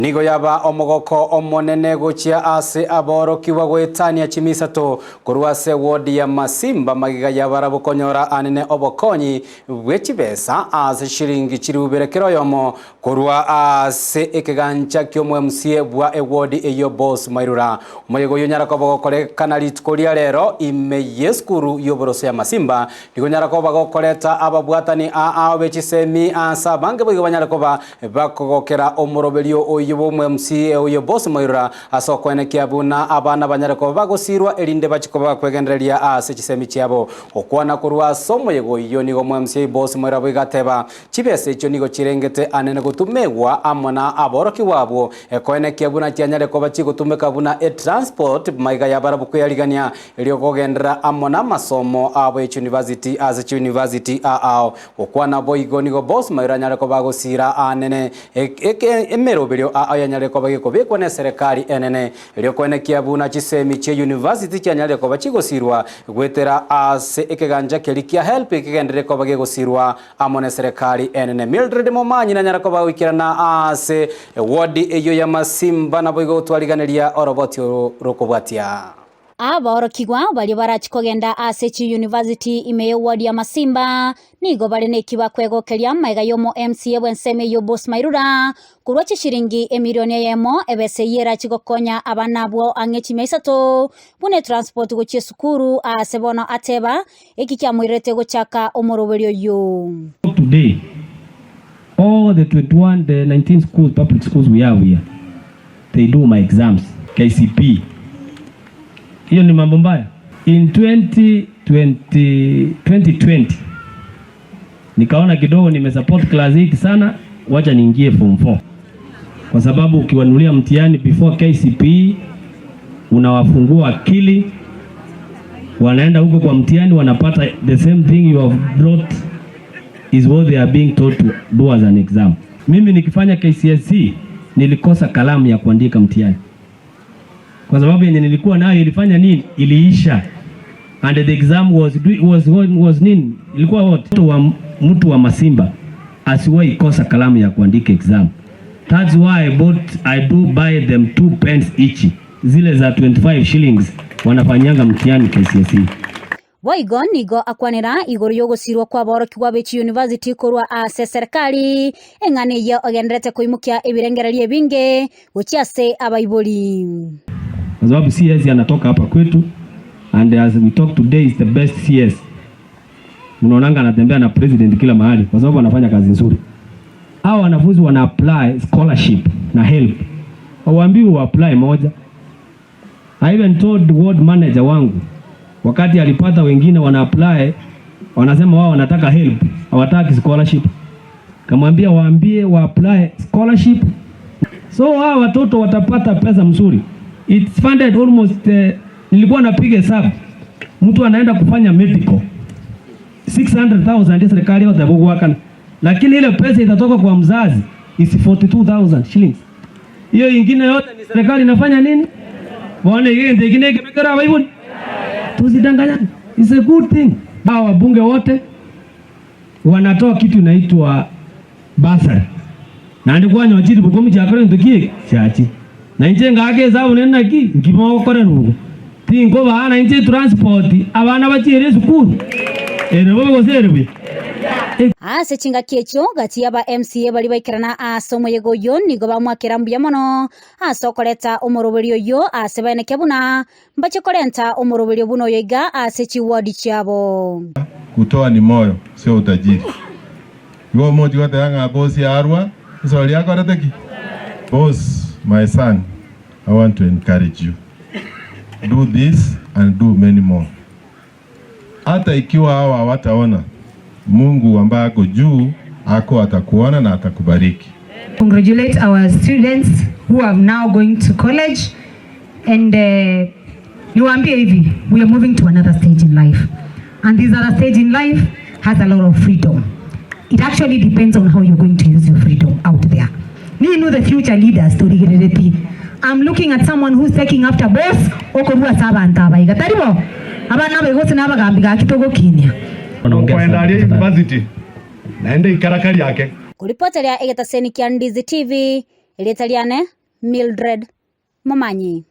Nigo yaba omogoko omonene gochia ase aborokigwa goetania chimisato korwa ase ward ya Masimba magega yabarabwo konyora anene obokonyi bwe chibesa ase chiringi chirubere kera oyomo korwa ase ekegancha ki'omoMCA bwa eward eyio Boss Mairura. Omoyega oyio onyara koba ogokorekana rituko ria rero ime y'esukuru y'oboroso ya Masimba nigo onyara koba gokoreta ababwatani aao be chisemi ase abange boigo banyare koba Bakogokera omoroberio oyio bw'omo-MCA oyo Boss Moirora ase okoenekia buna abana banyare koba bagosiirwa erinde bachie koba bakwegendereria ase chisemi chiabo. Gokwana korwa ase omoyega oyio nigo omo-MCA Boss Moirora boigo ateba, Chibesa echio nigo chirengete anene gotumegwa amo na aborokigwa abwo ekoenekia buna chianyare koba chigotumeka buna etransport maiga yabarabwo kweyarigania erio kogenderera amo namasomo abo echiunivasiti ase chiunivasiti aao. Gokwana boigo nigo Boss Mairo anyare koba agosiira aanene emeroberio ao yanyarire koba gekobekwa neserekari enene, erio koenekia buna chisemi chie university chianyarire koba chigosiirwa goetera ase ekegancha keria kia HELB kegenderere koba gegosiirwa amo neserekari enene. Mildred Momanyi nanyare koba agoikerana ase ward eyio ya Masimba naboigo gotwariganeria oroboti oro rokobwatia. Aborokigwa baria barachie kogenda ase chiyunivasiti ime y'eward ya Masimba nigo bare neki bakwegokeria magega y'omo MCA bw'ensemo eyio Boss Mairura korwa chishiringi emilioni eyemo ebesa eyio erachie gokonya abana abwo ang'e chimia isato buna etransport gochia esukuru aase bono ateba eki kiamoirerete gochaka omoroberio oyio. Today, all the 21, the 19 schools, public schools we have here, they do my exams. KCPE. Hiyo ni mambo mbaya. In 2020, 2020 nikaona kidogo nimesupport class 8 sana, wacha niingie form 4 kwa sababu ukiwanulia mtihani before KCPE unawafungua akili, wanaenda huko kwa mtihani wanapata the same thing you have brought is what they are being taught to do as an exam. Mimi nikifanya KCSE nilikosa kalamu ya kuandika mtihani kwa sababu yenye nilikuwa nayo ilifanya nini? Iliisha. And the exam was, was, was nini? Ilikuwa what? Mtu wa, mtu wa Masimba asiwahi kosa kalamu ya kuandika exam. That's why I bought, I do buy them two pens each. Zile za 25 shillings wanafanyanga mtihani KCSE. Boigo nigo akwanera igoro y'ogosirwa kw'aborokigwa be chiyunivasiti korwa ase eserekari, eng'ana eyio ogendererete koimokia ebirengererio ebinge gochia ase abaibori. Kwa sababu CS anatoka hapa kwetu and as we talk today is the best CS. Mnaonanga anatembea na president kila mahali kwa sababu anafanya kazi nzuri. Hao wanafunzi wana apply scholarship na help. Hawaambiwi wa apply moja. I even told ward manager wangu wakati alipata wengine wana apply wanasema wao wanataka help, hawataki scholarship. Kamwambia waambie wa apply scholarship. So hao watoto watapata pesa mzuri. It's funded almost uh, nilikuwa napiga hesabu. Mtu anaenda kufanya medical 600,000 serikali yote bugwakana. Lakini ile pesa itatoka kwa mzazi is 42,000 shillings. Hiyo ingine yote ni serikali inafanya nini? Bwana yeye ndiye kine kibekera baibuli. Tusidanganyane. It's a good thing. Hawa wabunge wote wanatoa kitu inaitwa basari. Na ndi kwanya chiri bukomi chakore ntuki chachi. Na inche ngake esabu nene naki nkima gokore rugo. Tinkobaa na inche transport abana bachiere esukuru. Ere bobe gose ere buya. Ase chingaki echio, gati y'aba MCA baria baikerana ase omoyega oyio nigo bamwakera mbuya mono ase okoreta omoroberio oyio ase baeneke buna mbache korenta omoroberio buna oyo iga ase chiward chiabo. Kutoa ni moyo, sio utajiri. Igo omochi goteba ng'a boss arwa, nsori akorete ki? Boss, my son, I want to encourage you. Do this and do many more. Hata ikiwa hawa hawataona, Mungu ambaye ako juu ako atakuona na atakubariki. Congratulate our students who are now going to college and uh, niwaambie hivi we are moving to another stage in life and this other stage in life has a lot of freedom. It actually depends on how you're going to use your freedom out there. Ninu the future leaders torigerereti. I'm looking at someone who's taking after boss okorua ase abanto aba iga tari bo? Abana aba iga gose nabagambi gaki togokinia. Okoenda aria university naende ikaraka riake. Koripoteria egetaseni kia Ndizi TV, Erieta riane Mildred Momanyi.